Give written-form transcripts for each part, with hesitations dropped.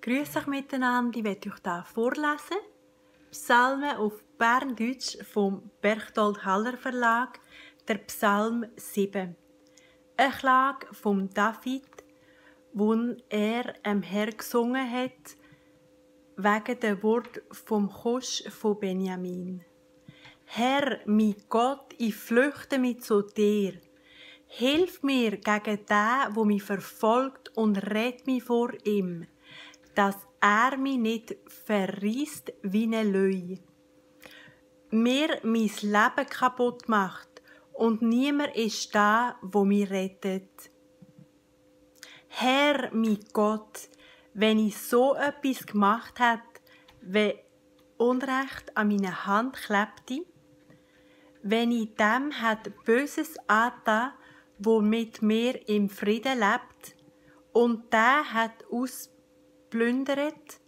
Grüß euch miteinander, ich werde euch hier vorlesen. Psalmen auf Berndeutsch vom Berchtold Haller Verlag, der Psalm 7. Eine Klage von David, wo er Herr gesungen hat, wegen der Wort vom Chosch von Benjamin. Herr, mein Gott, ich flüchte mich zu dir. Hilf mir gegen den, wo mich verfolgt, und rett mich vor ihm, dass er mich nicht verriest wie eine Löwe. Mir mein Leben kaputt macht und niemand ist da, wo mich rettet. Herr, mein Gott, wenn ich so etwas gemacht hätte, wie Unrecht an meiner Hand klebte, wenn ich dem hätte Böses angetan, wo mit mir im Frieden lebt, und der hat ausplündert,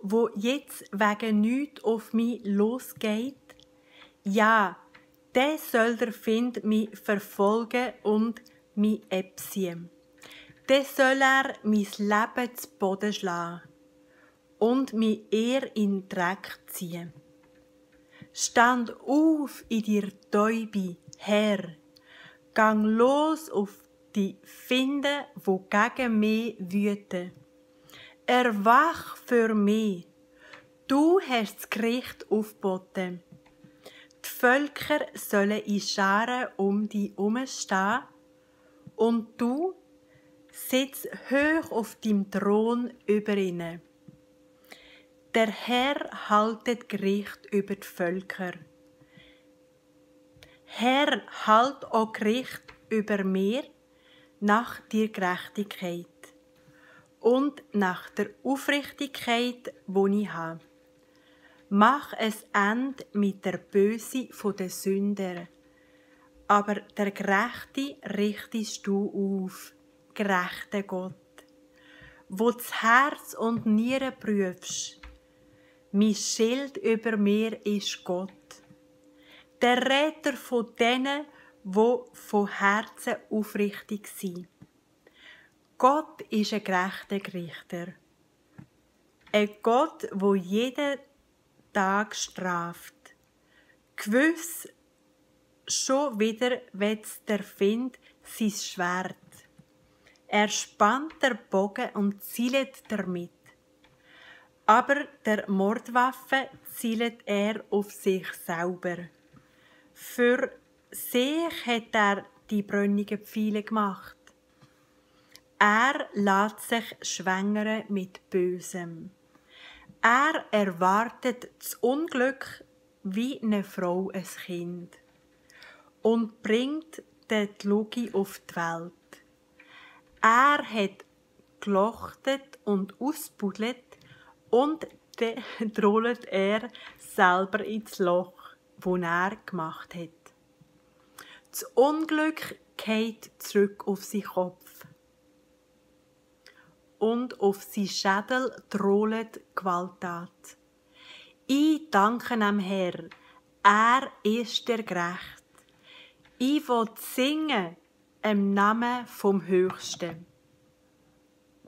wo jetzt wegen nichts auf mich losgeht, ja, der soll der Find mich verfolgen und mich abziehen. Der soll er mein Leben zu Boden schlagen und mich eher in den Dreck ziehen. Stand auf in dir Täube, Herr, gang los auf die Finde, wo gegen mich wüten. Erwach für mich, du hast das Gericht aufgeboten. Die Völker sollen in Scharen um dich herumstehen, und du sitzt hoch auf deinem Thron über ihnen. Der Herr haltet Gericht über die Völker. Herr, halt auch Gericht über mir nach der Gerechtigkeit und nach der Aufrichtigkeit, die ich habe. Mach es Ende mit der Böse der Sünder, aber der Gerechte richtest du auf, gerechter Gott, wo das Herz und Nieren prüfst. Mein Schild über mir ist Gott, der Retter von denen, wo von Herzen aufrichtig sind. Gott ist ein gerechter Richter, ein Gott, wo jeden Tag straft. Gewiss schon wieder wetzt der Find sein Schwert. Er spannt der Bogen und zielt damit. Aber der Mordwaffe zielt er auf sich selber. Für sich hat er die brünnigen Pfeile gemacht. Er lässt sich schwängern mit Bösem. Er erwartet das Unglück wie eine Frau ein Kind und bringt die Lüge auf die Welt. Er hat gelochtet und ausbuddelt, und dann trollt er selber ins Loch, das er gemacht hat. Das Unglück geht zurück auf seinen Kopf. Und auf seinen Schädel trollt Gewalttat. Ich danke dem Herr, er ist der Gerecht. Ich will singen im Namen vom Höchsten.